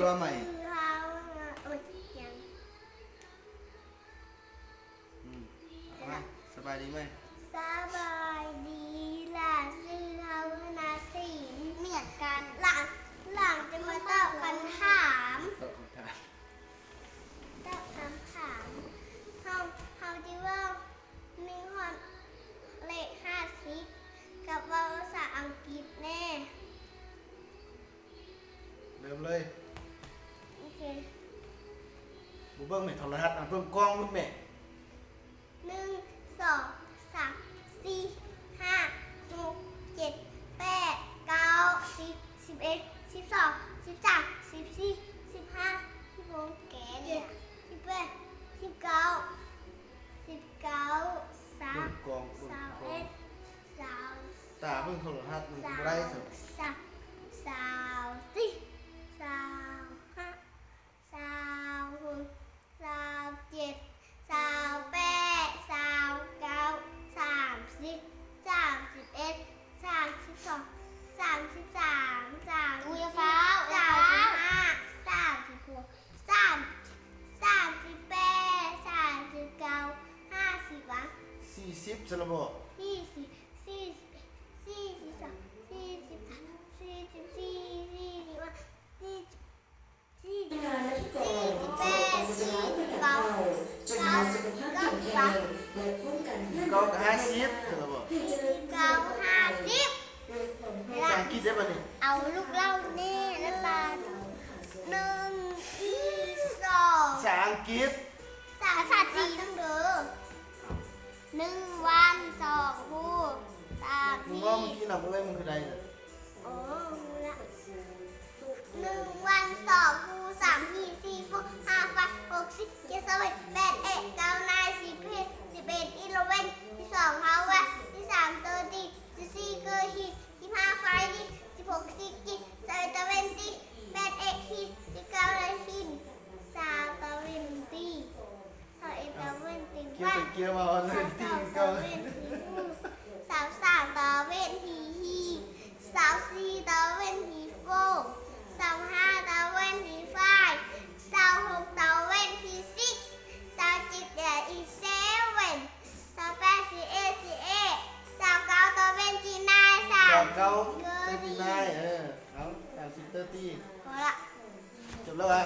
ວ່າໃໝ່ ຊື່ເຮົາ ໂອຍ ຫຍັງ ອືມ ເອົາໃໝ່ ສະບາຍດີໃໝ່ ສະບາຍດີ ຫຼານຊື່ເຮົານາສິນ ເໝືອນກັນ ຫຼານ ຫຼານຈະມາຕອບຄຳຖາມ ຕອບຄຳຖາມ ຕອບຄຳຖາມ ເຮົາ ເຮົາຈະເວົ້າໜຶ່ງຮອດເລກຫ້າສິບ ກັບເວົ້າພາສາອັງກິດແດ່. ເລີ່ມເລີຍ ໂອເຄ ບໍ່ເບິ່ງແມ່ໂທລະທັດ ເບິ່ງກ້ອງລູກແມ່ ໜຶ່ງ ສອງ ສາມ ສີ່ ຫ້າ ຫົກ ເຈັດ ແປດ ເກົ້າ ສິບ ສິບເອັດ ສິບສອງ ສິບສາມ ສິບສີ່ ສິບຫ້າ ສິບຫົກ ສິບເຈັດ ສິບແປດ ສິບເກົ້າ ສິບເກົ້າ ສາມ ເບິ່ງກ້ອງ ເບິ່ງກ້ອງ ຊາວເອັດ ຊາວ ຕາເບິ່ງໂທລະທັດມັນບໍ່ໄດ້ຊັ້ນ ຊາວ ຊາວສີ່ ຊາວຫ້າ ຊາວຫົກ ຊາວເຈັດ ຊາວແປດ ຊາວເກົ້າ ສາມສິບ ສາມສິບເອັດ ສາມສິບສອງ ສາມສິບສາມ ສາມສິບສີ່ ສາມສິບຫ້າ ສາມສິບຫົກ ສາມ ສາມສິບແປດ ສາມສິບເກົ້າ ຫ້າສິບຫວາ ສີ່ສິບຊັ້ນລະບໍ ສີ່ສິບ ສີ່ສິບເອັດ ສີ່ສິບສອງ ສີ່ສິບສາມ ສີ່ສິບສີ່ ສີ່ສິບຫ້າ ສີ່ສິບ ສີ່ສິບແປດ ສີ່ສິບເກົ້າ ເກົ້າສິບຫວາ ເກົ້າກະຫ້າສິບຊັ້ນລະບໍ ເກົ້າຫ້າສິບ ພາສາອັງກິດເດ້ບາດນີ້ ເອົາລູກເລົ່າແນ່ລະບາດ ໜຶ່ງ ອີ ສອງ ພາສາອັງກິດ ພາສາຈີນນຳເດີ ໜຶ່ງວັນສອງຄູ່ ສາມ ມຶງເວົ້າມື້ກີ້ນະ ບໍ່ແມ່ນມຶງຄືໄດ້ ອໍ ຮູ້ລະ ໜຶ່ງວັນສອງຄູ່ ສາມ ຮີ ສີ່ ໂຟ ຫ້າ ໄຟ ຫົກ ຊິກ ເຈັດ ເຊເວັນ ແປດ ເອັດ ເກົ້າ ໄນ ສິບ ເຮດ ສິບເອັດ ອີເລເວັນ ສິບສອງ ເທີເວັນ ສິບສາມ ເທີຕີ ສິບສີ່ ເກີ ຮີດ ສິບຫ້າ ຟາຍ ດີ ສິບຫົກ ຊິກ ຈີ ຊາວເອັດ ເທີເວັນຕີ ແປດ ເອັດ ຮີດ ສິບເກົ້າ ໄນ ຮີນ ຊາວ ເທີເວັນຕີ ຊາວເອັດ ເທີເວັນຕີ ເກຍວໄປເກຍວມາ ເທີເວັນຕີ ຊາວສອງ ເທີເວັນ ຮີ ຊາວສາມ ເທີເວັນ ຮີ ຊາວສີ່ ເທີເວັນ ຮີ ໂຟ ຊາວຫ້າ ເທີເວັນ ຮີ ໄຟ ຊາວຫົກ ເທີເວັນ ຮີ ຊິກ ຊາວເຈັດ ເທີເວັນ ຮີ ເຊເວັນ ຊາວແປດ ຊີເອັດ ຊີເອັດ ຊາວເກົ້າ ເທີເວັນ ທີໄນ ຊາວເກົ້າ ເທີເວັນ ທີໄນ ເອີ ເອົາ ສາມສິບ ເທີຕີ ພໍລະ ຈົບແລ້ວຫວາ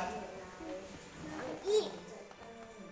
ອີກ